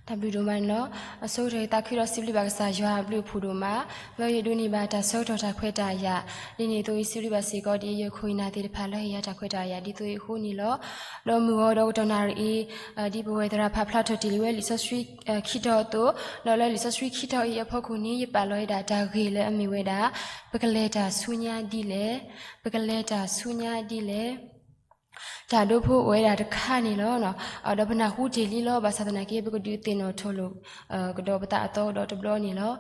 တၢ်ဘျုးဒိၣ်မးန့ၣ်လီၤ. အဆိကတၢၢ်ယသးခုဒီးစံးဘျုးဘၣ်ကစၢ်ယွၤအဘျုးအဖှိၣ်ဒိၣ်မး, လၢယဒိးန့ၢ်ဘၣ်တၢ်ဆၢကတီၢ်တၢ်ခွဲးတၢ်ယာ်, ဒ်န့ၣ်အသိးယစံးဘျုးဘၣ်စ့ၢ်ကီး ဒ်ယခိၣ်ယနၢ်သ့ၣ်တဖၣ်လၢဟ့ၣ်ယၤတၢ်ခွဲးတၢ်ယာ်ဒ်သိးအံၤအဃိန့ၣ်လီၤ. ဒီးမုၢ်ဂီၤဒီးကတီၢ်နၣ်ရံၣ်အံၤ, ဒ်ပဝဲသရၣ်ဖးဖျါထီၣ်တ့ၢ်လံဝဲလံာ်စီဆှံခံတီၤအသိး, ဒီးလၢလံာ်စီဆှံခံတီၤအံၤအဖီခိၣ်န့ၣ် ယပာ်လီၤဝဲဒၣ်တၢ်ဂ့ၢ်လၢအမ့ၢ်ဝဲဒၣ် ပကလဲၤတၢ်ဆူညါဒ်လဲၣ်, ပကလဲၤတၢ်ဆူညါဒ်လဲၣ် တၢ်ဒိဖိအိၣ်ဝဲဒၣ်တခါန့ၣ်လီၤ. ဒီးပနၢ်ဟူတ့ၢ်လံလီၤ, ဘၣ်ဆၣ်သနာ်က့ ပကဒုးသ့ၣ်နီၣ်ထီၣ်လိာ်ကဒီးပသးအသီဒီးတဘျီန့ၣ်လီၤ.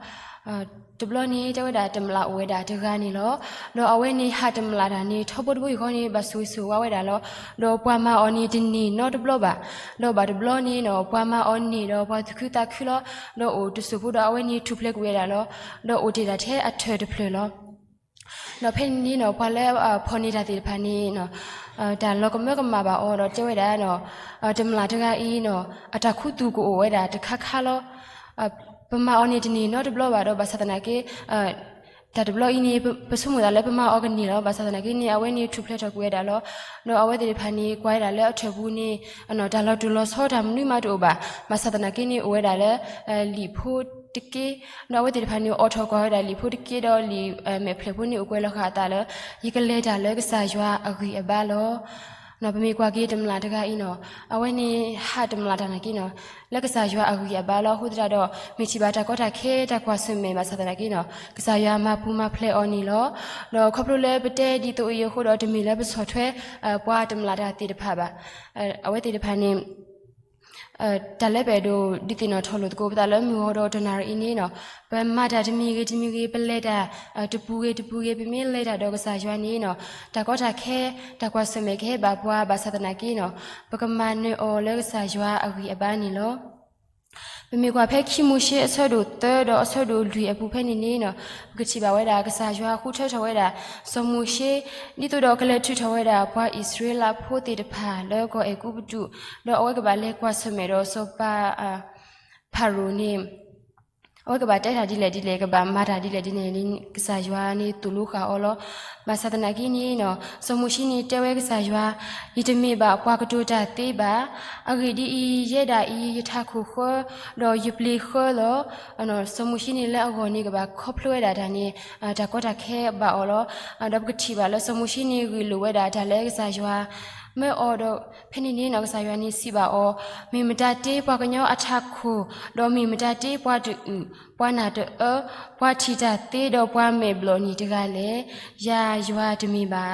တဘျီန့ၣ် တဲဝဲဒၣ်တမျၢ်အိၣ်ဝဲဒၣ်တဂၤန့ၣ်လီၤ. ဒီးအဝဲန့ၣ်ဟးတမျၢ်တၢ်န့ၣ် ထီဘိတဘိယူၢ်ဃီန့ၣ် ဘၣ်ဆိၣ်ဂ့ၤဆိၣ်ဝါဝဲဒၣ်လီၤ. ဒီးပှၤမၤအီၤန့ၣ်တန့ၢ်နီတဘျီဘၣ်. ဒီးဘၣ်တဘျီန့ၣ် ပှၤမၤအီၤန့ၢ်ဒီးပှၤသူၣ်ခုသးခုလီၤ. ဒီးအိၣ်တစိၢ်ဖိဒီးအဝဲန့ၣ်ထူၣ်ဖျဲးကွံာ်ဝဲဒၣ်လီၤ. ဒီးအိၣ်တ့ၢ်ဒၣ်ထဲအထၢၣ်တဖျၢၣ်လီၤ. ဒီးဖဲန့ၣ်န့ၣ် ပှၤလၢဖီၣ်န့ၢ်တၢ်သ့ၣ်တဖၣ်န့ၣ် တၢ်လီၤကမၢကမၣ်ဘၣ်အီၤဒီးတဲဝဲဒၣ်, တမျၢ်တဂၤအံၤ အတၢ်ခူသူၣ်ကအိၣ်ဝဲဒၣ်တခါခါလီၤ. ပမၤအီၤန့ၣ်တန့ၢ်နီတဘျီဘၣ်ဒီး ဘၣ်ဆၣ်သနာ်က့ တၢ်တဘျီအံၤန့ၣ် ပဆိကမိၣ်သးလၢပမၤအီၤကန့ၢ်လီၤ. ဘၣ်ဆၣ်သနာ်က့န့ၣ် အဝဲန့ၣ်ထူၣ်ဖျဲးထီၣ်ကွံာ်ဝဲဒၣ်လီၤ. ဒီးအဝဲသ့ၣ်တဖၣ်န့ၣ် ကွၢ်ဝဲဒၣ်လၢအထၢၣ်ပူၤန့ၣ် တၢ်လီၤတိၢ်လီၤဆီတၢ်မနုၤမးတအိၣ်ဘၣ်. ဘၣ်ဆၣ်သနာ်က့န့ၣ် အိၣ်ဝဲဒၣ်လၢ လံာ်ဖိတက့, ဒီးအဝဲသ့ၣ်တဖၣ်န့ၣ်အိးထီၣ်ကွၢ်ဝဲဒၣ်လံာ်ဖိတက့ဒီးလံာ်မဲာ်ဖျၢၣ်ဖိန့ၣ် အိၣ်ကွဲးလီၤဃာ်အသးလၢ ယကလဲၤတၢ်လၢကစၢ်ယွၤအဂံၢ်အဘါလီၤ. ပမ့ၢ်ကွၢ်က့ၤတမျၢ်တဂၤအံၤန့ၣ် အဝဲန့ၣ်ဟးတမျၢ်တၢ်နာ်က့န့ၣ် လၢကစၢ်ယွၤအဂံၢ်အဘါလီၤ. အဃိသတးဒီး မ့ၢ်ထံၣ်ဘၣ်တၢ်ကီတၢ်ခဲတၢ်ကွၢ်ဆၢၣ်မဲာ်ဘၣ်ဆၣ်သနာ်က့န့ၣ် ကစၢ်ယွၤမၤပူၤမၤဖျဲးအီၤန့ၣ်လီၤ. ဒီးခီဖျိလၢပတဲဒ်သိးအံၤအဃိဒီး တမ့ၢ်လၢပဆီၣ်ထွဲ ပှၤတမျၢ်တၢ်သ့ၣ်တဖၣ်ဘၣ်. အဝဲသ့ၣ်တဖၣ်န့ၣ် တၢ်လၢပအဲၣ်ဒိးဒုးသ့ၣ်နီၣ်ထီၣ်လိာ်သကိးပသးလၢမုၢ်ဂီၤဒီးတနၣ်ရံၣ်အံၤန့ၣ် ပမၤတၢ်တမံၤဂ့ၤတမံၤဂ့ၤ ပလဲၤတၢ်တပူၤဂ့ၤတပူၤဂ့ၤ ပမ့ၢ်လဲၤတၢ်ဒီးကစၢ်ယွၤန့ၣ် တၢ်ကီတၢ်ခဲ တၢ်ကွၢ်ဆၢၣ်မဲာ်ကဟဲဘၣ်ပှၤဘၣ်ဆၣ်သနာ်က့န့ၣ် ပကမၤနၢၤအီၤလၢကစၢ်ယွၤအဂံၢ်အဘါန့ၣ်လီၤ. ပမ့ၢ်ကွၢ်ဖဲခံမိၤၡ့အဆၢဒိၣ်သၢဒီးအဆၢဒိၣ်လွံၢ်အပူၤဖဲန့ၣ်န့ၣ် ပကထံၣ်ဘၣ်ဝဲဒၣ်ကစၢ်ယွၤဃုထၢထီၣ်ဝဲဒၣ် စီၤမိၤၡ့ ဒ်သိးဒီးကလဲၤထုးထီၣ်ဝဲဒၣ် ပှၤအံၣ်စရ့လးဖိသ့ၣ်တဖၣ်လၢကီၢ်အဲၤကူပတူး ဒီးအဝဲကဘၣ်လဲၤကွၢ်ဆၢၣ်မဲာ်ဒီးစီၤပၤ ဖၤရိၤန့ၣ် အဝဲကဘၣ်တဲတၢ်ဒ်လဲၣ်ဒ်လဲၣ် ကဘၣ်မၤတၢ်ဒ်လဲၣ်ဒ်လဲၣ်န့ၣ် ကစၢ်ယွၤန့ၣ်သိၣ်လိဃာ်အီၤလီၤ. ဘၣ်ဆၣ်သနာ်က့န့ၣ် စီၤမိၤၡ့န့ၣ်တဲဝဲကစၢ်ယွၤ, ယတမ့ၢ်ဘၣ်ပှၤကတိၤတၢ်သ့ဘၣ်. အဂ့ၢ်ဒ်အံၤ, ယဲဒၣ်အံၤ ယထးခိၣ်ဃၢ ဒီးယပျ့ၤဃၢလီၤ. စီၤမိၤၡ့န့ၣ်လၢအဂီၢ်န့ၣ် ကဘၣ်ခီဖျိဝဲဒၣ်တၢ်န့ၣ် တၢ်ကီတၢ်ခဲဘၣ်အီၤလီၤ. ဒီးပကထံၣ်ဘၣ်လၢစီၤမိၤၡ့န့ၣ်ဂ့ၢ်လိာ်ဝဲဒၣ်တၢ်လၢကစၢ်ယွၤ မၢအီၤဒီး ဖဲန့ၣ်န့ၣ် ကစၢ်ယွၤန့ၣ်စံးဘၣ်အီၤ, မ့ၢ်မတၤတ့ပှၤကညီအထးခိၣ်, ဒီးမ့ၢ်မတၤတ့ပှၤတအုၣ်, ပှၤနၢ်တအၢ, ပှၤထံၣ်တၢ်သ့ဒီးပှၤမဲာ်ဘျီၣ်နံၤတဂၤလဲၣ်. ယၤယွၤတမ့ၢ်ဘၣ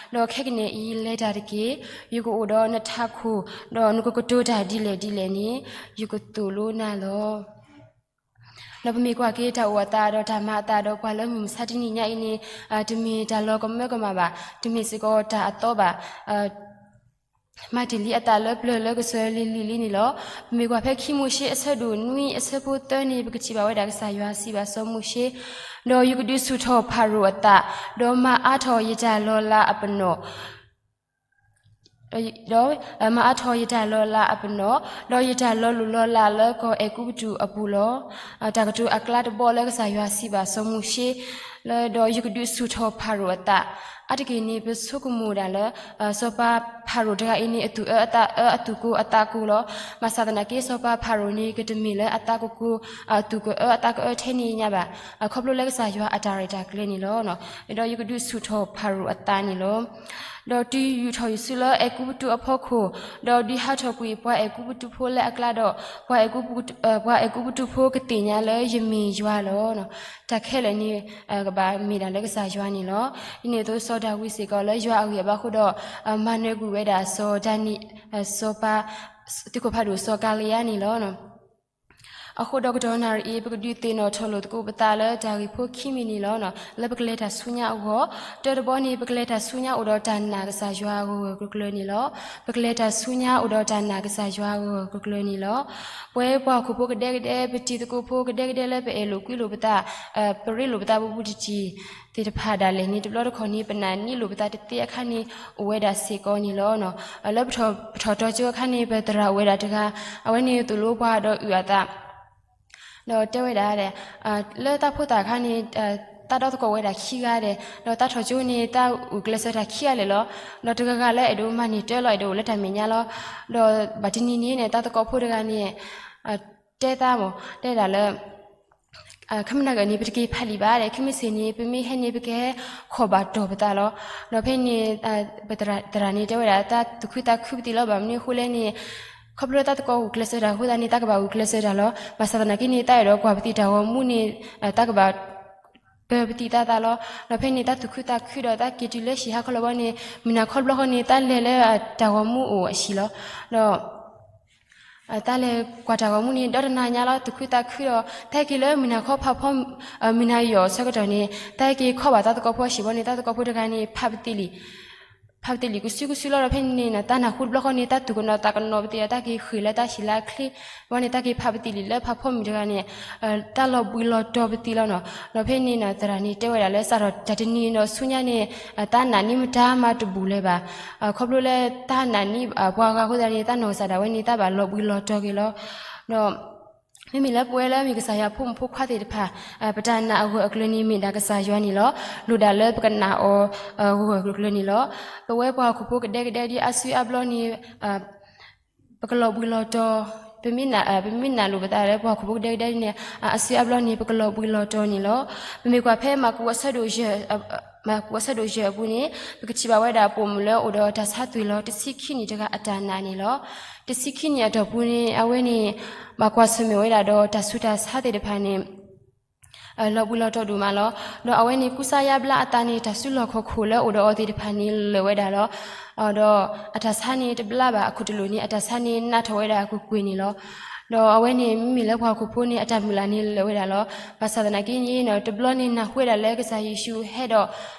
်ဧါ. ဒီးခဲကနံၣ်အံၤ လဲၤတၢ်တက့ၢ်. ယကအိၣ်ဒီးနထးခိၣ်, ဒီးနကကတိၤတၢ်ဒ်လဲၣ်ဒ်လဲၣ်န့ၣ် ယကသိၣ်လိနၤလီၤ. ဒီးပမ့ၢ်ကွၢ်က့ၤတၢ်အိၣ်အသးဒီးတၢ်မၤအသးဒီးပှၤလၢမုၢ်မဆါတနံၤညါအံၤန့ၣ် တမ့ၢ်တၢ်လီၤကမၢကမၣ်ဘၣ်, တမ့ၢ်စ့ၢ်ကီးတၢ်အသီဘၣ်. မၤတ့ၢ်လံအသးလၢပျၢၤလၢကစၢၤလံၤလံၤလံန့ၣ်လီၤ. ပမ့ၢ်ကွၢ်ဖဲခံမိၤၡ့အဆၢဒိၣ်နွံအဆၢဖိသၢန့ၣ် ပကထံၣ်ဘၣ်ဝဲဒၣ်ကစၢ်ယွၤစံးဘၣ်စီၤမိၤၡ့, ဒီးယကဒုးဆူၣ်ထီၣ်ဖၤရိၤအသး, ဒီးမၤအါထီၣ်ယတၢ်လီၤလးအပနီၣ် ဒီးမၤအါထီၣ်ယတၢ်လီၤလးအပနီၣ်, ဒီးယတၢ်လီၤလိၢ်လီၤလးလၢကီၢ်အဲၤကူပတူးအပူၤလီၤ. တၢ်ကတိၤအကျါတဘီလၢကစၢ်ယွၤစံးဘၣ်စီၤမိၤၡ့, ဒီးယကဒုးဆူၣ်ထီၣ်ဖၤရိၤအသး. အါတက့ၢ်န့ၣ် ပဆိကမိၣ်ဒၣ်လၢ စီၤပၤဖၤရိၤတဂၤအံၤန့ၣ် အသူၣ်အၢအသးအၢ အသူၣ်ကိၢ်အသးကိၢ်လီၤ. ဘၣ်ဆၣ်သနာ်က့ စီၤပၤဖၤရိၤန့ၣ် ကတမ့ၢ်လၢအသးကကိၢ် အသူၣ်ကအၢအသးကအၢထဲန့ၣ်ညါဘၣ်. ခီဖျိလၢကစၢ်ယွၤအတၢ်ရဲၣ်တၢ်ကျဲၤန့ၣ်လီၤ. ဒီးယကဒုးဆူၣ်ထီၣ်ဖၤရိၤအသးန့ၣ်လီၤ. ဒီးတုၤယူာ်ထီၣ်ယစုလၢအဲၤကူပတူးအဖီခိၣ်, ဒီးဒုးဟးထီၣ်ကွံာ်ပှၤအဲၤကူပတူးဖိလၢအကျါဒီး ပှၤအဲၤကူပတူးဖိကသ့ၣ်ညါလၢယမ့ၢ်ယွၤလီၤ. တၢ်ခဲလၢာ်န့ၣ် ကဘၣ်မ့ၢ်ဒၣ်လၢကစၢ်ယွၤန့ၣ်လီၤ. ဒ်န့ၣ်အသိးစီၤဒၤဝံးစ့ၢ်ကီးလၢယွၤအဂံၢ်အဘါအဃိဒီး မၤနၢၤကွံာ်ဝဲဒၣ်စီၤဒၤနံး စီၤပၤ သုးခိၣ်ဖးဒိၣ်စီၤကၤလံယါန့ၣ်လီၤ. အဃိဒီးကတီၢ်နၣ်ရံၣ်အံၤ ပကဒုးသ့ၣ်နီၣ်ထီၣ်လိာ်သကိးပသးလၢတၢ်ဂ့ၢ်ဖိခံမံၤန့ၣ်လီၤ. လၢပကလဲၤတၢ်ဆူညါအဂီၢ်, တၢတဘီန့ၣ် ပကလဲၤတၢ်ဆူညါအိၣ်ဒီးတၢ်နာ်ကစၢ်ယွၤဂၢၢ်ဂၢၢ်ကျၢၤကျၢၤန့ၣ်လီၤ. ပကလဲၤတၢ်ဆူညါအိၣ်ဒီးတၢ်နာ်ကစၢ်ယွၤဂၢၢ်ဂၢၢ်ကျၢၤကျၢၤန့ၣ်လီၤ. ပဝဲပှၤဟီၣ်ခိၣ်ဖိကဒဲကဒဲ ပတံၤသကိးဖိကဒဲကဒဲလၢပအဲၣ်လိာ်ကွံလိာ်ပသး ပရ့လိာ်ပသးပူၤပူၤတံၢ်တံၢ်သ့ၣ်တဖၣ်ဒၣ်လဲာ်န့ၣ် တဘျီတခီၣ်န့ၣ် ပနာ်န့ၢ်လိာ်ပသးတသ့အခါန့ၣ် အိၣ်ဝဲဒၣ်စ့ၢ်ကီးန့ၣ်လီၤ. လၢပထီၣ်ပထီၣ်တီၤကၠိအခါန့ၣ် ပသရၣ်အိၣ်ဝဲဒၣ်တဂၤ, အဝဲန့ၣ်သိၣ်လိပှၤဒီးအုၣ်အသး ဒီးတဲဝဲဒၣ် လၢသးဖိသၣ်အခါန့ၣ် သးဒီသကိးဝဲဒၣ်ခံဂၤဒီး ဒီးသးထီၣ်ကၠိန့ၣ် သးအုၣ်ကျဲးစၢးတၢ်ခံဂၤလၢာ်လီၤ. ဒီးတဂၤဂၤလၢအဲၣ်ဒိးမၤန့ၢ်တၢ်လီၤ အဲၣ်ဒိးအိၣ်လၢတၢ်မဲာ်ညါလီၤ. ဒီးဘၣ်တနံၤန့ၣ်န့ၣ် သးသကိးဖိတဂၤန့ၣ် တဲသးမး တဲဒၣ်လၢ ခဲမုၢ်နၤကၢၣ်န့ၣ် ပတက့ၤဖးလံာ်ဘၣ်ဒီး ခဲမုၢ်ဆ့ၣ်န့ၣ် ပမ့ၢ်ဟဲန့ၣ် ပကဟဲခိးဘၣ်တီၢ်ပသးလီၤ. ဒီးဖဲန့ၣ် ပသရၣ်န့ၣ်တဲဝဲဒၣ် တၢ်သူၣ်ခုသးခုပသံးလီၤ. ဘၣ်မနုၤအဃိလဲၣ်န့ၣ် ခီဖျိတၢ်သကိးဂုာ်ကျဲးစၢးတၢ်အဃိသတးန့ၣ် တၢ်ကဘၣ်ဂုာ်ကျဲးစၢးတၢ်လီၤ. ဘၣ်ဆၣ်သနာ်က့န့ၣ် တၢ်အဲၣ်ဒိးကွၢ်ပသံးတၢ်ဂီၤမူန့ၣ် တၢ်ကဘၣ် ပၢၤပသံးသးသးလီၤ. ဒီးဖဲန့ၣ် တၢ်သူၣ်ခုသးခုဒီးတၢ်က့ၤတုၤလၢဟံၣ်ဟးခီလီၤဘီန့ၣ် မုၢ်နၤခီတဘျီဃီန့ၣ် တၢ်လဲၤလၢတၢ်ဂီၤမူအိၣ်အဟံၣ်လီၤ. ဒီး တၢ်လဲၤကွၢ်တၢ်ဂီၤမူန့ၣ် ဒီတနၤညါလီၤ သူၣ်ခုသးခုဒီး တၢ်ဟဲက့ၤလၢမုၢ်နၤခီဖးဖီ မုၢ်နၤယီၢ်အဆၢကတီၢ်န့ၣ် တၢ်ဟဲက့ၤခီဘၣ်တၢ်သကိးဖိအဟံၣ်ဘီန့ၣ် တၢ်သကိးဖိတဂၤန့ၣ် ဖးပသံးလံာ် ဖးပသံးလံာ်ကစုကစုလီၤ. ဒီးဖဲန့ၣ် တၢ်နၢ်ဟူတဘျီဃီန့ၣ် တၢ်သူၣ်ကနိးသးကနိးပသံးဒီး တၢ်က့ၤဃ့ၢ်လၢတၢ်ဟံၣ်လၢအချ့ ဘီန့ၣ် တၢ်က့ၤဖးပသံးလံာ်လၢဖးဖီမုၢ်တဂၤန့ၣ် တၢ်လီၤဘှံးလီၤတီၤပသံးလီၤနီၤ. ဒီးဖဲန့ၣ် သရၣ်န့ၣ်တဲဝဲဒၣ်လၢ စးထီၣ်တၢ်တနံၤဒီးဆူညါန့ၣ် တၢ်နာ်န့ၢ်မတၤမးတဘူၣ်လၢၤဘၣ်. ခီဖျိလၢတၢ်နာ်န့ၢ်ပှၤဂၤအဃိသတးန့ၣ် တၢ်နီၢ်ကစၢ်ဒၣ်ဝဲန့ၣ် တၢ်ဘၣ်လီၤဘှံးလီၤတီၤက့ၤလီၤ. ဒီး မ့မ့ၢ်လၢပဝဲလၢမ့ၢ်ကစၢ်ယွၤအဖိမုၣ်ဖိခွါသ့ၣ်တဖၣ် ပတၢ်နာ်အဂၢၢ်အကျၢၤန့ၣ် မ့ၢ်ဒၣ်ကစၢ်ယွၤန့ၣ်လီၤ. လိၣ်ဒၣ်လၢပကနာ်အီၤဂၢၢ်အကျၢၤန့ၣ်လီၤ. ပဝဲပှၤဟီၣ်ခိၣ်ဖိကဒဲကဒဲဒ်အါစုအါဘျီန့ၣ် ပကလီၤဘှံးလီၤတီၤ, ပမ့ၢ်နာ်လိၣ်ပသးလၢပှၤဟီၣ်ခိၣ်ဖိကဒဲကဒဲဒ်န့ၣ် အါစုအါဘျီန့ၣ် ပကလီၤဘှံးလီၤတီၤန့ၣ်လီၤ. ပမ့ၢ်ကွၢ်ဖဲမၢ်ကူးအဆၢဒိၣ်ယဲၢ်, မၢ်ကူးအဆၢဒိၣ်ယဲၢ်အပူၤန့ၣ် ပကထံၣ်ဘၣ်ဝဲဒၣ်ပိာ်မုၣ်လၢအိၣ်ဒီးတၢ်ဆါသွံၣ်လီၤ တဆံခံနံၣ်တဂၤအတၢ်နာ်န့ၣ်လီၤ. တဆံခံနံၣ်အတီၢ်ပူၤန့ၣ် အဝဲန့ၣ် ဘၣ်ကွၢ်ဆၢၣ်မဲာ်ဝဲဒၣ်ဒီးတၢ်ဆူးတၢ်ဆါသ့ၣ်တဖၣ်န့ၣ် လီၤဘှံးလီၤတီၤဒိၣ်မးလီၤ. ဒီးအဝဲန့ၣ်ကူစါယါဘျါအသးန့ၣ် တၢ်စုလီၢ်ခီၣ်ခိၣ်လၢအိၣ်ဒီးအီၤသ့ၣ်တဖၣ်န့ၣ်လၢာ်ဝဲဒၣ်လီၤ. ဒီးအတၢ်ဆါန့ၣ်တဘျါဘၣ် အခိၣ်တလိာ်န့ၣ် အတၢ်ဆါန့ၣ်နးထီၣ်ဝဲဒၣ်ကွ့ၢ်ကွ့ၢ်န့ၣ်လီၤ. ဒီးအဝဲန့ၣ်မ့မ့ၢ်လၢပှၤဟီၣ်ခိၣ်ဖိန့ၣ် အတၢ်မုၢ်လၢ်န့ၣ်လၢာ်ဝဲဒၣ်လီၤ. ဘၣ်ဆၣ်သနာ်က့န့ၣ် တဘျီန့ၣ်နၢ်ဟူဝဲဒၣ်လၢကစၢ်ယ့ၣ်ၡူးဟဲဒီး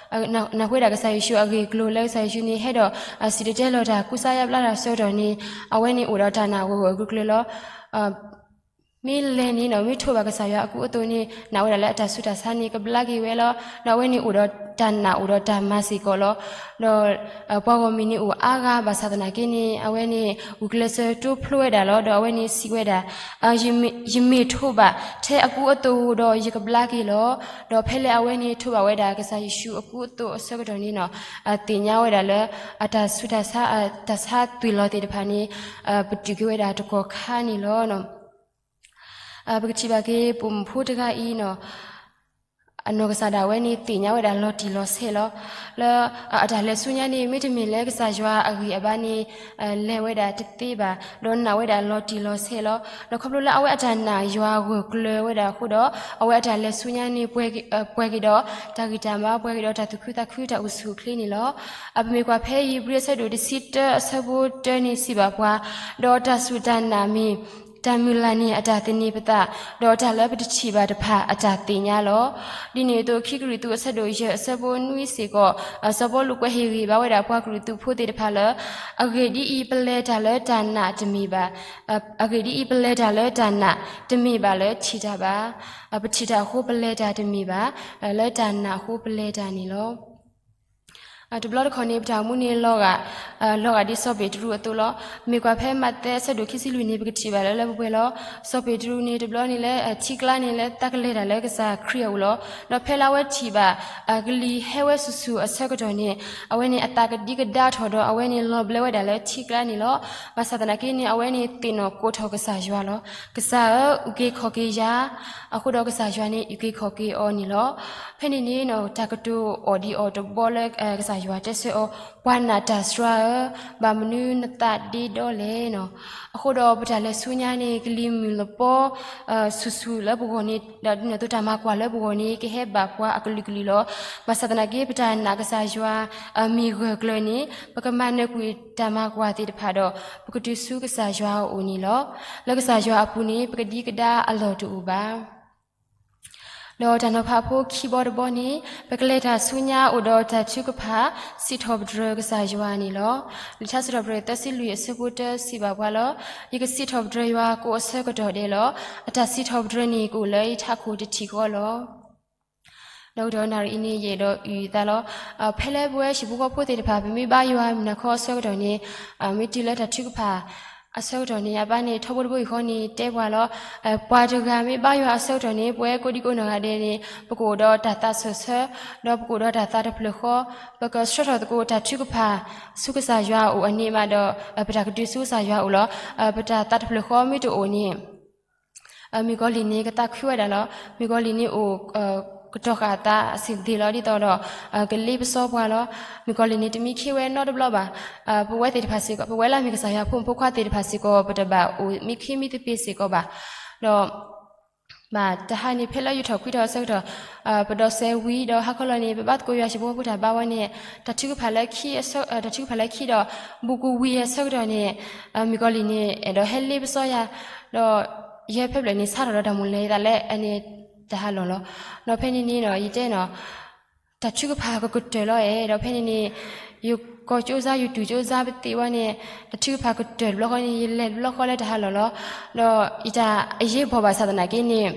နၢ်ဟူဝဲဒၣ်ကစၢ်ယ့ၣ်ၡူးအဂ့ၢ်အကျိၤလၢကစၢ်ယ့ၣ်ၡူးန့ၣ် ဟဲဒီးစံၣ်တဲၤတဲလီၤတၢ်ကူစါယါဘျါတၢ်အဆၢကတီၢ်န့ၣ် အဝဲန့ၣ်အိၣ်ဒီးတၢ်နာ်ဂၢၢ်ဂၢၢ်ကျၢၤကျၢၤလီၤ. မ့ၢ်လဲၤန့ၣ်ဒီး မ့ၢ်ထိးဘၣ်ကစၢ်ယွၤအကူအသိးန့ၣ် နာ်ဝဲဒၣ်လၢအတၢ်ဆူးတၢ်ဆါန့ၣ် ကဘျါက့ၤဝဲလီၤ. ဒီးအဝဲန့ၣ်အိၣ်ဒီးတၢ်နာ်အိၣ်ဒီးတၢ်မၤစ့ၢ်ကီးလီၤ. ဒီးပှၤဂီၢ်မုၢ်န့ၣ်အိၣ်အါဂၤ ဘၣ်ဆၣ်သနာ်က့န့ၣ် အဝဲန့ၣ်ဂုာ်ကျဲးစၢးတိဖျိဝဲဒၣ်လီၤ. ဒီးအဝဲန့ၣ်စံးဝဲဒၣ် ယမ့ၢ်ထိးဘၣ်ထဲအကူအသိးဒီး ယကဘျါက့ၤလီၤ. ဒီးဖဲလၢအဝဲန့ၣ်ထိးဘၣ်ဝဲဒၣ်ကစၢ်ယ့ၣ်ၡူးအကူအသိးအဆၢကတီၢ်န့ၣ်နီၤ သ့ၣ်ညါဝဲဒၣ်လၢ အတၢ်ဆူးတၢ်ဆါ တၢ်ဆါသွံၣ်လီၤသ့ၣ်တဖၣ်န့ၣ် ပတုာ်က့ၤဝဲဒၣ်တကီၢ်ခါန့ၣ်လီၤ. ပကထံၣ်ဘၣ်က့ၤပိာ်မုၣ်ဖိတဂၤအံၤနီၤ အနီၢ်ကစၢ်ဒၣ်ဝဲန့ၣ် သ့ၣ်ညါဝဲဒၣ်လီၤတံၢ်လီၤဆဲးလီၤ. လၢအတၢ်လဲၤဆူညါန့ၣ် မ့တမ့ၢ်လၢကစၢ်ယွၤအဂံၢ်အဘါန့ၣ် လဲၤဝဲဒၣ်တသ့ဘၣ်, ဒီးနာ်ဝဲဒၣ်လီၤတံၢ်လီၤဆဲးလီၤ. ဒီးခီဖျိလၢအဝဲအတၢ်နာ်ယွၤဂၢၢ်ကျၢၤဝဲဒၣ်အဃိဒီး အဝဲအတၢ်လဲၤဆူညါန့ၣ် ပှဲၤက့ၤဒီး တၢ်ဂံၢ်တၢ်ဘါ ပှဲၤက့ၤဒီးတၢ်သူၣ်ခုသးခုတၢ်အိၣ်ဆူၣ်အိၣ်ချ့န့ၣ်လီၤ. ပမ့ၢ်ကွၢ်ဖဲဧ့ၤဘြံၤအဆၢဒိၣ်တဆံတၢအဆၢဖိတၢန့ၣ်စံးဘၣ်ပှၤ, ဒီးတၢ်စူၢ်တၢ်နာ်မ့ၢ် တၢ်မုၢ်လၢ်န့ၣ်အတၢ်သန့ၤပသး, ဒီးတၢ်လၢပတထံၣ်ဘၣ်တဖၣ်အတၢ်သ့ၣ်ညါလီၤ. ဒ်န့ၣ်အသိး ခံကရံၣ်သူးအဆၢဒိၣ်ယဲၢ်အဆၢဖိနွံစ့ၢ်ကီး စီၤပီလူးကွဲးဟ့ၣ်ဂံၢ်ဘါဝဲဒၣ်ပှၤကရံၣ်သူးဖိသ့ၣ်တဖၣ်လၢ အဂ့ၢ်ဒ်အံၤ, ပလဲၤတၢ်လၢတၢ်နာ်တမ့ၢ်ဘၣ်, အဂ့ၢ်ဒ်အံၤ, ပလဲၤတၢ်လၢတၢ်နာ်တမ့ၢ်ဘၣ်လၢထံၣ်တၢ်ဘၣ်. ပထံၣ်တၢ်အဃိပလဲၤတၢ်တမ့ၢ်ဘၣ်, လၢတၢ်နာ်အဃိပလဲၤတၢ်န့ၣ်လီၤ. တဘျီတခီၣ်န့ၣ် ပတၢ်အိၣ်မူန့ၣ်လီၤဂာ်, လီၤဂာ်ဒ်စီၤပ့းတရူးအသိးလီၤ. မ့ၢ်ကွၢ်ဖဲမးသဲအဆၢဒိၣ်ခံဆံလွံၢ်န့ၣ် ပကထံၣ်ဘၣ်လၢလၢပှဲၤပှဲၤလီၤ. စီၤပ့းတရူးန့ၣ် တဘျီန့ၣ်လၢထံကျါန့ၣ် လၢတၢ်ကလဲၤတၢ်လၢကစၢ်ခရံာ်အအိၣ်လီၤ. ဒီးဖဲလၢအဝဲထံၣ်ဘၣ် ကလံၤဟဲဝဲဆူၣ်ဆူၣ်အဆၢကတီၢ်န့ၣ် အဝဲန့ၣ်အသးကဒံကဒါထီၣ်ဒီး အဝဲန့ၣ်လီၤဘျၢဝဲဒၣ်လၢထံကျါန့ၣ်လီၤ. ဘၣ်ဆၣ်သနာ်က့န့ၣ် အဝဲန့ၣ်သ့ၣ်နီၣ်ကိးထီၣ်ကစၢ်ယွၤလီၤ. ကစၢ်ဧၢ, အုၣ်က့ၤခီၣ်က့ၤယၤ, အဃိဒီးကစၢ်ယွၤန့ၣ် အုၣ်က့ၤခီၣ်က့ၤအီၤန့ၣ်လီၤ. ဖဲန့ၣ်န့ၣ် တၢ်ကတိၤအီၤဒ်အီၤတဘီလၢကစၢ်ယွၤတဲဆၢအီၤ, ပှၤနာ်တၢ်စှၤဧၢ, ဘၣ်မနုၤနသးဒ့ဒီလဲၣ်နီၤ. အဃိဒီးပတၢ်လဲၤဆူညါန့ၣ် ကလံၤမုၢ်လပီ ဆူၣ်ဆူၣ်လၢပဂီၢ်န့ၣ် ဒီးဒ်န့ၣ်အသိးတၢ်မၤကွၢ်လၢပဂီၢ်န့ၣ် ကဟဲဘၣ်ပှၤအကလုာ်ကလုာ်လီၤ. ဘၣ်ဆၣ်သနာ်က့ ပတၢ်နာ်ကစၢ်ယွၤမ့ၢ်ဂၢၢ်ကျၢၤန့ၣ် ပကမၤနၢၤကွံာ်တၢ်မၤကွၢ်သ့ၣ်တဖၣ်ဒီး ပကတုၤဆူကစၢ်ယွၤအအိၣ်န့ၣ်လီၤ. လၢကစၢ်ယွၤအပူၤန့ၣ် ပကဒံကဒါအလီၢ်တအိၣ်ဘၣ်. ဒီးတၢ်နီၤဖးဖိခံဘီတဘီန့ၣ် ပကလဲၤတၢ်ဆူညါအိၣ်ဒီးတၢ်ထုကဖၣ် စံးထီၣ်ပတြၢၤကစၢ်ယွၤန့ၣ်လီၤ. လံာ်ထါစံးထီၣ်ပတြၢၤသၢဆံလွံၢ်အဆၢဖိတၢစံးဘၣ်ပှၤလၢ ယကစံးထီၣ်ပတြၢၤယွၤကိးအဆၢကတီၢ်ဒဲးလီၤ. အတၢ်စံးထီၣ်ပတြၢၤန့ၣ် ကအိၣ်လၢယထးခိၣ်တထံၣ်ဃီလီၤ. ဒီးကတီၢ်နၣ်ရံၣ်အံၤန့ၣ် ယအဲၣ်ဒိးအုၣ်သးလီၤ. ဖဲလၢပဝဲဟံၣ်ဖိဃီဖိသ့ၣ်တဖၣ် ပမ့ၢ်ဘါယွၤမုၢ်နၤခီအဆၢကတီၢ်န့ၣ် မ့ၢ်တုၤလၢတၢ်ထုကဖၣ်အဆၢကတီၢ်န့ၣ် အဘၣ်န့ၣ် ထီဘိတဘိယူၢ်ဃီန့ၣ် တဲပှၤလီၤ. ပှၤတဂၤမ့ၢ်ဘါယွၤအဆၢကတီၢ်န့ၣ် ပဝဲကိးဒံကိးနီၢ်ဂၤဒဲးန့ၣ် ပကအိၣ်ဒီးတၢ်သးစီဆှံ, ဒီးပကအိၣ်ဒီးတၢ်သးတဖျၢၣ်ဃီ, ပကဆှၢထီၣ်သကိးတၢ်ထုကဖၣ်ဆူကစၢ်ယွၤအအိၣ်အန့ၣ်မးဒီး ပတၢ်ကတုၤဆူကစၢ်ယွၤအအိၣ်လီၤ. ပတၢ်သးတဖျၢၣ်ဃီမ့ၢ်တအိၣ်န့ၣ် မုၣ်ကီၤလံၢ်န့ၣ် ကသးခုဝဲဒၣ်လီၤ. မုၣ်ကီၤလံၢ်န့ၣ်အိၣ် ကတီၤဃာ်အသးအဆံးသ့ၣ်လီၤ ဒ်သိးဒီး ကလ့ပစီပှၤလီၤ. မုၣ်ကီၤလံၢ်န့ၣ် တမံခ့ဝဲနီတဘျီဘၣ်. ပဝဲသ့ၣ်တဖၣ်စ့ၢ်ကီး ပဝဲလၢအမ့ၢ်ကစၢ်ယွၤအဖိမုၣ်ဖိခွါသ့ၣ်တဖၣ်စ့ၢ်ကီး ပတဘၣ်အိၣ်မံခ့မံသပ့ၤစ့ၢ်ကီးဘၣ်. ဒီး ဘၣ်တဟါန့ၣ် ဖဲလၢယထီၣ်ခွံထီၣ်အဆၢကတီၢ် ပဒိးစဲးဝံၤဒီးဟါခီလီၤန့ၣ် ပဘၣ်သကိးယွၤဟံၣ်ဖိဃီဖိတၢ်ဘါဝဲန့ၣ် တၢ်ထုကဖၣ်လၢခံ တၢ်ထုကဖၣ်လၢခံဒီး ဘူးကဝံၤအဆၢကတီၢ်န့ၣ် မုၣ်ကီၤလံၢ်န့ၣ် အဲၣ်ဒိးဟဲလ့ပစီယၤ ဒီးယဲဖဲဖျၢၣ်န့ၣ် ဆါထီၣ်ဒီးတၢ်မိၣ်လဲၤသးလၢအန့ၣ် တၢ်ဟးလီၢ်လီၤ. ဒီးဖဲန့ၣ်န့ၣ် ယတဲနီၤ တၢ်ထုကဖၣ်ကကတၢၢ်လီၤအဲၣ် ဒီးဖဲန့ၣ်န့ၣ် ယကီၢ်ကၠိဇါ ယတူၢ်ကၠိဇါပသ့ၣ်ဝဲန့ၣ် တၢ်ထုကဖၣ်ကတၢၢ်တဘျီဃီန့ၣ် ယလဲၤတဘျီဃီလၢတၢ်ဟးလီၢ်လီၤ. ဒီးယတၢ်အရေးပေါ်ဘၣ်ဆၣ်သနာ်က့န့ၣ်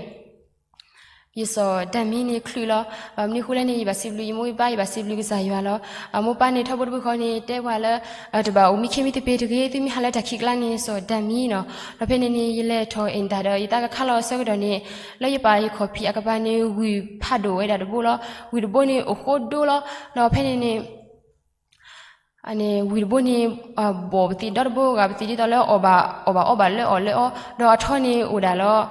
ယစီၤဒၤမံန့ၣ်ချုးလီၤ. ဘၣ်မနုၤအဃိလဲၣ်န့ၣ် ယဘၣ်စံးဘျုးယမိၢ်ယပၢ် ယဘၣ်စံးဘျုးကစၢ်ယွၤလီၤ. မိၢ်ပၢ်န့ၣ်ထီဘိတဘိဃီန့ၣ် တဲပှၤလၢ တဘၣ်အိၣ်မံခ့မံသပ့ၤတဂ့ၤ သုမ့ၢ်ဟးလၢတၢ်ခံးကျါန့ၣ် စီၤဒၤမံနီၤ. ဒီးဖဲန့ၣ်န့ၣ် ယလဲၤထီၣ်အဲၣ်တၢ်ဒီး ယသးကခါလီၤအဆၢကတီၢ်န့ၣ် လၢယပာ်ယခီၣ်ဖံးအကပၤန့ၣ် ဝံၢ်ဖးဒိၣ်ဝဲဒၣ်တဘိလီၤ. ဝံၢ်တဘိန့ၣ်အိၣ်ဃိဒိလီၤ. ဒီးဖဲန့ၣ်န့ၣ် ဝံၢ်တဘိန့ၣ် ဘီၣ်ပသံးဒီတဘိဂၤပသံးဒ်သိးလၢအီၣ်ဘၣ်အီၣ်ဘၣ်အီဘၣ်လၢအီၣ်လၢအီ ဒီးအထီန့ၣ်အိၣ်ဒၣ်လီၤ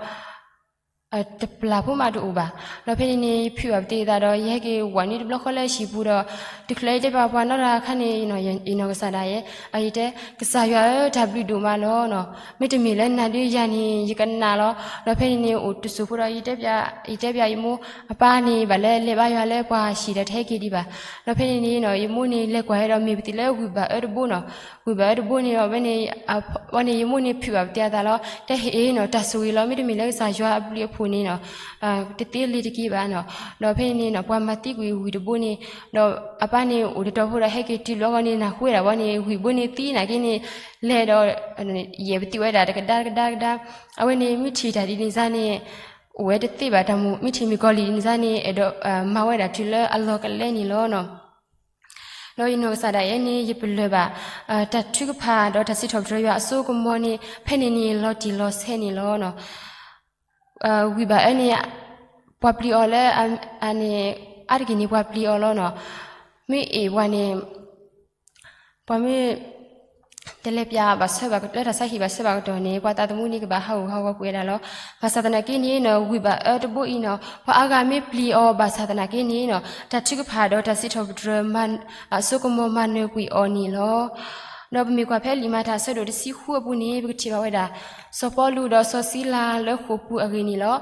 တပျၢ်ဖိမးတအိၣ်ဘၣ်. ဒီးဖဲန့ၣ်န့ၣ် ယဖုးဘၣ်ပသံးအသးဒီး ယဟဲက့ၤဝဲနွံတဘျီဃီလၢအဟံၣ်ပူၤဒီး တုၤချုးလၢယတဲဘၣ်ပှၤနီၢ်တဂၤအခါန့ၣ် ယနီၢ်ကစၢ်ဒၣ်ယဲ ယတဲ ကစၢ်ယွၤဧၢ တၢ်ဘျုးဒိၣ်မးလီၤနီၤ. မ့တမ့ၢ်လၢနၤဒီးယၤန့ၣ် ယကနၣ်လီၤ. ဒီးဖဲန့ၣ်န့ၣ် အိၣ်တစိၢ်ဖိဒီး ယတဲပျးယမိၢ်အပၢ်န့ၣ် ဘၣ်လၢလဲၤဘါယွၤလၢပှၤဟံၣ်ဒီးတဟဲက့ၤဒံးဘၣ်. ဒီးဖဲန့ၣ်န့ၣ် ယမိၢ်န့ၣ် လဲၤကွၢ်ဝဲဒီးမ့ၢ်ပသံးလၢဝံၢ်ဘၣ်အၢတဘိနီၤ. ဝံၢ်ဘၣ်အၢတဘိန့ၣ် ဝဲန့ၣ် ဝဲန့ၣ် ယမိၢ်န့ၣ်ဖုးဘၣ်ပသံးအသးလီၤ. တဲဟ့ၣ်နီၤ တၢ်ဆိၣ်ဂ့ၤလီၤ မ့တမ့ၢ်လၢကစၢ်ယွၤအဘျုးအဖှိၣ်န့ၣ်နီၤ တသ့လ့ၤတက့ၤဘၣ်နီၤ. ဒီးဖဲန့ၣ်န့ၣ် ပှၤမၤသံကွံာ်ဝံၢ်တဘိန့ၣ် ဒီးအပၢ်န့ၣ်အိၣ်တတီၤဖိဒီး ဟဲက့ၤတုၤဘျီဃီန့ၣ် နၢ်ဟူဝဲဒၣ်ဝဲန့ၣ် ဝံၢ်ဘိန့ၣ်သံနာ်က့န့ၣ် လဲၤဒီး ယဲၢ်ပသံးဝဲဒၣ်တကဒါကဒါကဒါ. အဝဲန့ၣ်မ့ၢ်ထံၣ်တၢ်ဒ်န့ၣ်စ့ၢ်န့ၣ် အိၣ်ဝဲတသ့ဘၣ်တၢ်မူ မ့ၢ်ထံၣ်မုၣ်ကီၤလံၢ်ဒ်န့ၣ်စ့ၢ်န့ၣ် အဲၣ်ဒိးမၤဝဲဒၣ်တုၤလၢအလီၢ်ကလဲန့ၣ်လီၤနီၤ. ဒီးယနီၢ်ကစၢ်ဒၣ်ယဲန့ၣ် ယပလၢၢ်ဘၣ် တၢ်ထုကဖၣ်ဒီးတၢ်စံးထီၣ်ပတြၢၤယွၤအစိကမီၤန့ၣ် ဖဲန့ၣ်န့ၣ် လီၤတံၢ်လီၤဆဲးန့ၣ်လီၤနီၤ. ဝံၢ်ဘၣ်အၢန့ၣ် ပှၤပျံၤအီၤလၢ အန့ၣ် အါတက့ၢ်န့ၣ် ပှၤပျံၤအီၤလီၤနီၤ. မ့ၢ်အ့ၣ်ပှၤန့ၣ် ပှၤမ့ၢ် တလဲၤပျးဘၣ်ဆၢဘၣ်လၢတၢ်ဆါဟံၣ်ဘၣ်ဆၢဘၣ်ကတီၢ်န့ၣ် ပှၤသးသမူန့ၣ် ကဘၣ်ဟးဂူာ်ဟးဂီၤကွံာ်ဝဲဒၣ်လီၤ. ဘၣ်ဆၣ်သနာ်က့န့ၣ်နီၤ ဝံၢ်ဘၣ်အၢတဘိအံၤနီၤ ပှၤအါဂၤမ့ၢ်ပျံၤအီၤဘၣ်ဆၣ်သနာ်က့န့ၣ်နီၤ တၢ်ထုကဖၣ်ဒီးတၢ်စံးထီၣ်ပတြၢၤ အစိကမီၤမၤနၢၤကွံာ်အီၤန့ၣ်လီၤ. ဒီးပမ့ၢ်ကွၢ်ဖဲလံာ်မၤတၢ်အဆၢဒိၣ်တဆံဃုအပူၤန့ၣ် ပကထံၣ်ဘၣ်ဝဲဒၣ် စီၤပီလူးဒီးစီၤစံလၤလၢဃိာ်ပူၤအဂ့ၢ်န့ၣ်လီၤ.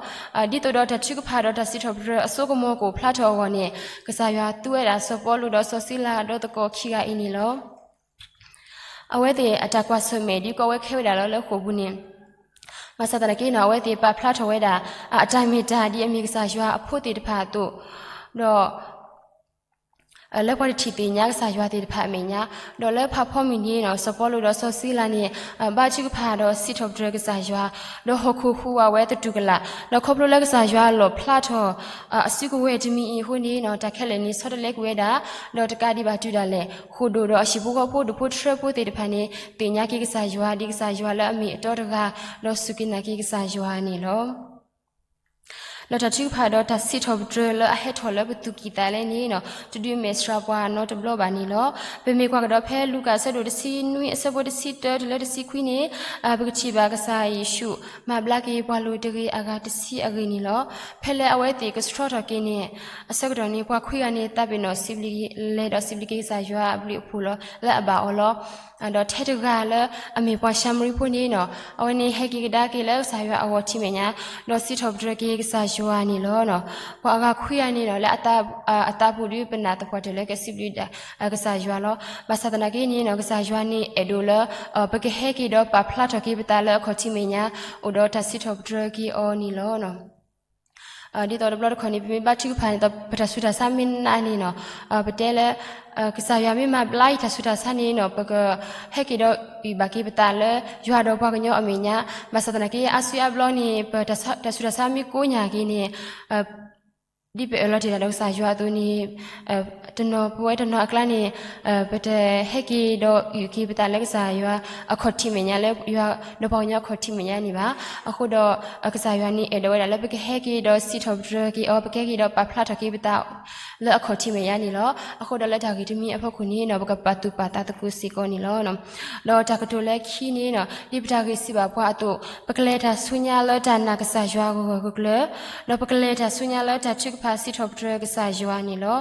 ဒ်သိးဒီးတၢ်ထုကဖၣ်ဒီးတၢ်စံးထီၣ်ပတြၢၤအစိကမီၤကအိၣ်ဖျါထီၣ်အဂီၢ်န့ၣ် ကစၢ်ယွၤသူဝဲဒၣ်စီၤပီလူးဒီးစီၤစံလၤဒီးသကိးခံဂၤအံၤန့ၣ်လီၤ. အဝဲသ့ၣ်အတၢ်ကွၢ်ဆၢၣ်မဲာ်ဒ်ကီဝဲခဲဝဲဒၣ်လီၤလၢဃိာ်ပူၤန့ၣ် ဘၣ်ဆၣ်သနာ်က့နီၤ အဝဲသ့ၣ်ပာ်ဖျါထီၣ်ဝဲဒၣ် အတၢ်မ့ၢ်တၢ်ဒ်အမ့ၢ်ကစၢ်ယွၤအဖိသ့ၣ်တဖၣ်အသိး ဒီး လၢပှၤတထံၣ်သ့ၣ်ညါကစၢ်ယွၤသ့ၣ်တဖၣ်အမဲာ်ညါ, ဒီးလၢဖးဖီမုၢ်နံၤနီၤ စီၤပီလူးဒီးစီၤစံလၤန့ၣ် ဘါထုကဖၣ်ဒီးစံးထီၣ်ပတြၢၤကစၢ်ယွၤ, ဒီးဟီၣ်ခိၣ်ဟူးဝးဝဲသတူၢ်ကလာ်, ဒီးခီဖျိလၢကစၢ်ယွၤလီၣ်ဖျါထီၣ် အစုကဝဲၤတမံၤအံၤအဃိန့ၣ်နီၤ တၢ်ခဲလၢာ်န့ၣ်ဆီတလဲကွံာ်ဝဲဒၣ်, ဒီးတကးဒံးဘၣ်တုၤဒၣ်လဲာ် ဃိာ်ဒိၣ်ဒီးအဟံၣ်ဖိဃီဖိဒူၣ်ဖိထြၢဖိသ့ၣ်တဖၣ်န့ၣ် သ့ၣ်ညါက့ၤကစၢ်ယွၤ ဒ်ကစၢ်ယွၤလၢအမ့ၢ်အတီတဂၤ, ဒီးစူၢ်က့ၤနာ်က့ၤကစၢ်ယွၤန့ၣ်လီၤ. ဒီးတၢ်ထုကဖၣ်ဒီးတၢ်စံးထီၣ်ပတြၢၤလၢအဟဲထီၣ်လၢပသူၣ်ကံၢ်သးလဲန့ၣ်နီၤ တဒုးမဲာ်ဆှးပှၤနီတဘျီဘၣ်န့ၣ်လီၤ. ပမ့ၢ်ကွၢ်ကဒီးဖဲလူၤကၣ်အဆၢဒိၣ်တဆံနွံအဆၢဖိတဆံတၢတုၤလၢတဆံခွံန့ၣ် ပကထံၣ်ဘၣ်ကစၢ်ယ့ၣ်ၡူး မၤဘျါက့ၤပှၤလိၤတဂ့ၤအဂၤတဆံအဂ့ၢ်န့ၣ်လီၤ. ဖဲလၢအဝဲသ့ၣ်ကဆှီထီၣ်က့ၤန့ၣ် အဆၢကတီၢ်န့ၣ် ပှၤခွံဂၤန့ၣ် သးပ့ၤနီၣ်စံးဘျုး လဲၤဒီးစံးဘျုးက့ၤကစၢ်ယွၤအဘျုးအဖှိၣ်လၢအဘၣ်အီၤလီၤ. ဒီးထဲတဂၤလၢအမ့ၢ်ပှၤၡၤမရံဖိန့ၣ်နီၤ အဝဲန့ၣ်ဟဲက့ၤကဒါက့ၤလၢကစၢ်ယွၤအဂီၢ်ထံမဲာ်ညါ, ဒီးစံးထီၣ်ပတြၢၤက့ၤကစၢ်ယွၤန့ၣ်လီၤ. ပှၤအဂၤခွံဂၤန့ၣ်နီၤ လၢအသးပူၤဒုးပနၢ်သပှၢ်တၢၢ်လၢကစံးဘျုးကစၢ်ယွၤလီၤ. ဘၣ်ဆၣ်သနာ်က့န့ၣ်နီၤ ကစၢ်ယွၤန့ၣ်အဲၣ်ဒိးလၢ ပကဟဲက့ၤဒီးပာ်ဖျါထီၣ်က့ၤပသးလၢအခီၣ်ထံးမဲာ်ညါ အိၣ်ဒီးတၢ်စံးထီၣ်ပတြၢၤက့ၤအီၤန့ၣ်လီၤ. ဒ်သိးတဘျီတခီၣ်န့ၣ် ပမ့ၢ်ဘါထုကဖၣ်န့ၣ်ဒီး ပတၢ်ဆူးတၢ်ဆါမ့ၢ်နးန့ၣ်နီၤ ပတဲလၢ ကစၢ်ယွၤမ့ၢ်မၤဘျါအံၤတၢ်ဆူးတၢ်ဆါန့ၣ်နီၤ ပကဟဲက့ၤဒီးအုၣ်ဘၣ်က့ၤပသးလၢယွၤဒီးပှၤကညီအမဲာ်ညါ, ဘၣ်ဆၣ်သနာ်က့ အါစုအါဘျီန့ၣ် ပတၢ်ဆူးတၢ်ဆါမ့ၢ်ကိးညါက့ၤန့ၣ် ဒ်ပအၢၣ်လီၤတ့ၢ်တၢ်ဒီးကစၢ်ယွၤအသိးန့ၣ် တနီၤပဝဲတနီၤအကျါန့ၣ် ပတဟဲက့ၤဒီးအုၣ်က့ၤပသးလၢကစၢ်ယွၤအခီၣ်ထံးမဲာ်ညါ လၢယွၤဒီးပှၤကညီအခီၣ်ထံးမဲာ်ညါန့ၣ်ဘၣ်. အဃိဒီး ကစၢ်ယွၤန့ၣ်အဲၣ်ဒိးဝဲဒၣ်လၢပကဟဲက့ၤဒီးစံးထီၣ်ပတြၢၤက့ၤအီၤ, ပကဟဲက့ၤဒီးပာ်ဖျါထီၣ်က့ၤပသး လၢအခီၣ်ထံးမဲာ်ညါန့ၣ်လီၤ. အဃိဒီးလၢတၢ်ဂ့ၢ်တမံၤအဖီခိၣ်န့ၣ်ဒီး ပကပာ်သူၣ်ပာ်သးသကိးစ့ၢ်ကီးန့ၣ်လီၤ. ဒီးတၢ်ကတိၤလၢခံန့ၣ်ဒီး ဒ်ပတၢ်ဂ့ၢ်စံးဘၣ်ပှၤအသိး, ပကလဲၤတၢ်ဆူညါလၢတၢ်နာ်ကစၢ်ယွၤဂၢၢ်ဂၢၢ်ကျၢၤကျၢၤ, ဒီးပကလဲၤတၢ်ဆူညါလၢတၢ်ထုကဖၣ်စံးထီၣ်ပတြၢၤကစၢ်ယွၤန့ၣ်လီၤ.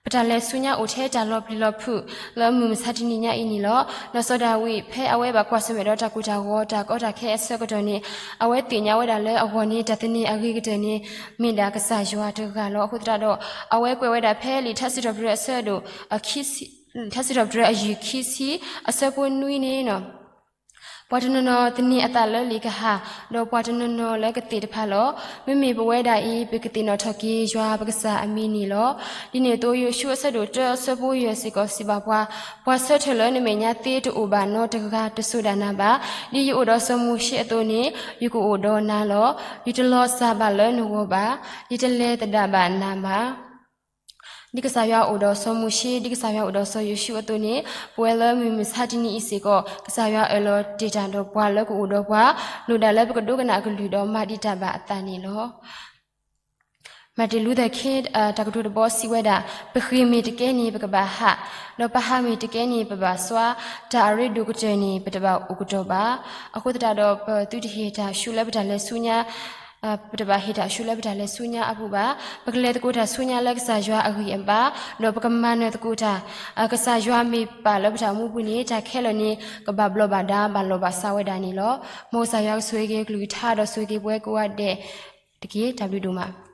ပတၢ်လဲၤဆူညါအိၣ်ထဲတၢ်လီၤပျံၤလီၤဖုးလၢမုၢ်မဆါတနံၤညါအံၤန့ၣ်လီၤ. ဒီးစီၤဒၤဝံးဖဲအဝဲဘၣ်ကွၢ်ဆၢၣ်မဲာ်ဒီးတၢ်ကိၢ်တၢ်ဂီၤတၢ်ကီတၢ်ခဲအဆၢကတီၢ်န့ၣ် အဝဲသ့ၣ်ညါဝဲဒၣ်လၢအဂီၢ်န့ၣ် တၢ်သန့ၤအဂ့ၤကတၢၢ်န့ၣ် မ့ၢ်ဒၣ်ကစၢ်ယွၤတဂၤလီၤ. အဃိသတးဒီး အဝဲကွဲးဝဲဒၣ်ဖဲလံာ်ထါစံးထီၣ်ပတြၢၤအဆၢဒိၣ် ထါစံးထီၣ်ပတြၢၤအယုၢ်ခံဆံ အဆၢဖိနွံန့ၣ် ပှၤတနီၤနီၤသန့ၤအသးလၢလံာ်ကဟၣ်, ဒီးပှၤတနီၤနီၤလၢကသ့ၣ်တဖၣ်လီၤ. မ့မ့ၢ်ပဝဲဒၣ်အံၤ ပကသ့ၣ်နီၣ်ထီၣ်က့ၤယွၤပကစၢ်အမံၤန့ၣ်လီၤ. ဒ်န့ၣ်အသိး ယိၤၡူအဆၢဒိၣ်တၢအဆၢဖိယဲၢ်စ့ၢ်ကီးစံးဘၣ်ပှၤ, ပှၤဆၢထၢၣ်လၢနမဲာ်ညါသ့တအိၣ်ဘၣ်နီတဂၤတစိၤဒၣ်နၤဘၣ်. ဒ်ယအိၣ်ဒီးစီၤမိၤၡ့အသိးန့ၣ် ယကအိၣ်ဒီးနၤလီၤ. ယတလီၤစၢ်ဘၣ်လၢနဂီၢ်ဘၣ်. ယတလဲၤသဒၣ်ဘၣ်နၤဘၣ်. ဒ်ကစၢ်ယွၤအိၣ်ဒီးစီၤမိၤၡ့, ဒ်ကစၢ်ယွၤအိၣ်ဒီးစီၤယိၤၡူအသိးန့ၣ်, ပဝဲလၢမုၢ်မဆါတနံၤအံၤစ့ၢ်ကီး ကစၢ်ယွၤအၢၣ်လီၤတ့ၢ်တၢ်ဒီးပှၤလၢကအိၣ်ဒီးပှၤ, လိၣ်ဒၣ်လၢပကဒိကနၣ်အကလုၢ်ဒီးမၤဒံးတၢ်ဘၣ်အသးန့ၣ်လီၤ. Martin Luther King တၢ်ကတိၤတဘီစံးဝဲဒၣ်, ပဃ့ၢ်မ့ၢ်တကဲန့ၣ် ပကဘၣ်ဟး, ဒီးပဟးမ့ၢ်တကဲန့ၣ် ပဘၣ်စွါ, တၢ်အရ့ဒိၣ်ကတၢၢ်န့ၣ် ပတဘၣ်အိၣ်ကတီၢ်ဘၣ်. အဃိသတးဒီး ပသုတဟ့ၣ်တၢ်ဆူလၢပတၢ်လဲၤဆူညါ ပတဘၣ်ဟ့ၣ်တၢ်ဆူလၢပတၢ်လဲၤဆူညါအပူၤဘၣ်. ပကလဲၤသကိးတၢ်ဆူညါလၢကစၢ်ယွၤအဂံၢ်အဘါ, ဒီးပကမၤနၢၤသကိးတၢ်, ကစၢ်ယွၤမ့ၢ်ပာ်လၢပတၢ်အိၣ်မူပူၤန့ၣ် တၢ်ခဲလၢာ်န့ၣ် ကဘၣ်ဘျီးဘၣ်ဒါ ဘၣ်လီၢ်ဘၣ်စးဝဲဒၣ်န့ၣ်လီၤ. မ်ကစၢ်ယွၤကဆိၣ်ဂ့ၤက့ၤကလုၢ်ကထါ ဒီးဆိၣ်ဂ့ၤက့ၤပဝဲကိးဂၤဒဲးတက့ၢ်. တၢ်ဘျုးဒိၣ်မး.